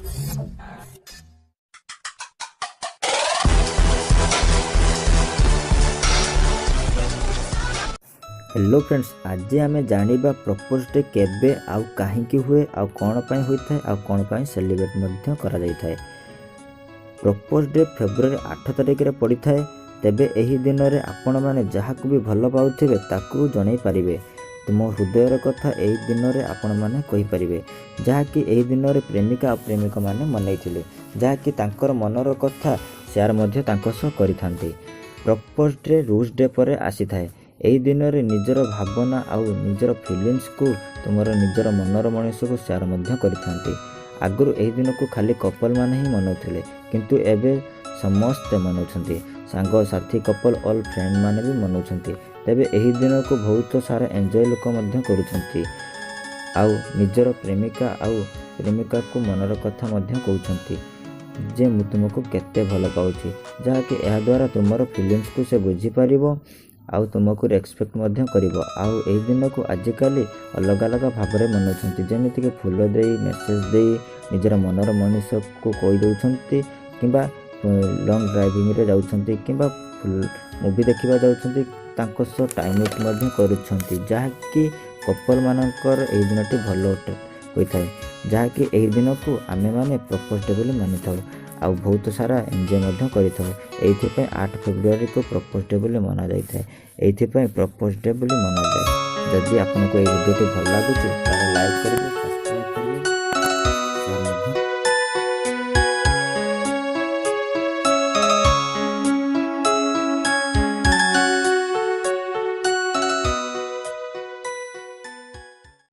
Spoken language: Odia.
ହ୍ୟାଲୋ ଫ୍ରେଣ୍ଡସ୍, ଆଜି ଆମେ ଜାଣିବା ପ୍ରପୋଜ୍ ଡେ କେବେ ଆଉ କାହିଁକି ହୁଏ, ଆଉ କ'ଣ ପାଇଁ ହୋଇଥାଏ, ଆଉ କ'ଣ ପାଇଁ ସେଲିବ୍ରେଟ୍ ମଧ୍ୟ କରାଯାଇଥାଏ। ପ୍ରପୋଜ୍ ଡେ ଫେବୃଆରୀ 8 ତାରିଖରେ ପଡ଼ିଥାଏ। ତେବେ ଏହି ଦିନରେ ଆପଣମାନେ ଯାହାକୁ ବି ଭଲ ପାଉଥିବେ, ତାକୁ ଜଣାଇ ପାରିବେ। ତୁମ ହୃଦୟର କଥା ଏହି ଦିନରେ ଆପଣମାନେ କହିପାରିବେ, ଯାହାକି ଏହି ଦିନରେ ପ୍ରେମିକା ଆଉ ପ୍ରେମିକମାନେ ମନେଇଥିଲେ, ଯାହାକି ତାଙ୍କର ମନର କଥା ସେୟାର ମଧ୍ୟ ତାଙ୍କ ସହ କରିଥାନ୍ତି। ପ୍ରପୋଜ୍ ଡେ ରୋଜ୍ ଡେ ପରେ ଆସିଥାଏ। ଏହି ଦିନରେ ନିଜର ଭାବନା ଆଉ ନିଜର ଫିଲିଙ୍ଗସକୁ ତୁମର ନିଜର ମନର ମଣିଷକୁ ସେୟାର ମଧ୍ୟ କରିଥାନ୍ତି। ଆଗରୁ ଏହି ଦିନକୁ ଖାଲି କପଲ୍ ମାନେ ହିଁ ମନାଉଥିଲେ, କିନ୍ତୁ ଏବେ ସମସ୍ତେ ମନାଉଛନ୍ତି। ସାଙ୍ଗସାଥି, କପଲ୍, ଅଲ୍ ଫ୍ରେଣ୍ଡ ମାନେ ବି ମନାଉଛନ୍ତି। ତେବେ ଏହି ଦିନକୁ ବହୁତ ସାରା ଏନ୍ଜୟ ଲୋକ ମଧ୍ୟ କରୁଛନ୍ତି ଆଉ ନିଜର ପ୍ରେମିକା ଆଉ ପ୍ରେମିକାକୁ ମନର କଥା ମଧ୍ୟ କହୁଛନ୍ତି ଯେ ମୁଁ ତୁମକୁ କେତେ ଭଲ ପାଉଛି, ଯାହାକି ଏହାଦ୍ୱାରା ତୁମର ଫିଲିଙ୍ଗସକୁ ସେ ବୁଝିପାରିବ ଆଉ ତୁମକୁ ରେସପେକ୍ଟ ମଧ୍ୟ କରିବ। ଆଉ ଏହି ଦିନକୁ ଆଜିକାଲି ଅଲଗା ଅଲଗା ଭାବରେ ମନାଉଛନ୍ତି, ଯେମିତିକି ଫୁଲ ଦେଇ, ମେସେଜ ଦେଇ ନିଜର ମନର ମଣିଷକୁ କହିଦେଉଛନ୍ତି, କିମ୍ବା ଲଙ୍ଗ୍ ଡ୍ରାଇଭିଂରେ ଯାଉଛନ୍ତି, କିମ୍ବା ମୁଭି ଦେଖିବା ଯାଉଛନ୍ତି, ତାଙ୍କ ସହ ଟାଇମ୍ ୱେଷ୍ଟ ମଧ୍ୟ କରୁଛନ୍ତି, ଯାହାକି କପଲ୍ମାନଙ୍କର ଏହି ଦିନଟି ଭଲ ହୋଇଥାଏ, ଯାହାକି ଏହି ଦିନକୁ ଆମେମାନେ ପ୍ରପୋଜ୍ ଡେ ବୋଲି ମାନିଥାଉ ଆଉ ବହୁତ ସାରା ଏନ୍ଜୟ ମଧ୍ୟ କରିଥାଉ। ଏଇଥିପାଇଁ 8 ଫେବୃଆରୀକୁ ପ୍ରପୋଜ୍ ଡେ ବୋଲି ମନାଯାଇଥାଏ। ଏଇଥିପାଇଁ ପ୍ରପୋଜ୍ ଡେ ବୋଲି ମନାଯାଏ। ଯଦି ଆପଣଙ୍କୁ ଏହି ଭିଡ଼ିଓଟି ଭଲ ଲାଗୁଛି, ତାହେଲେ ଲାଇକ୍ କରିବେ।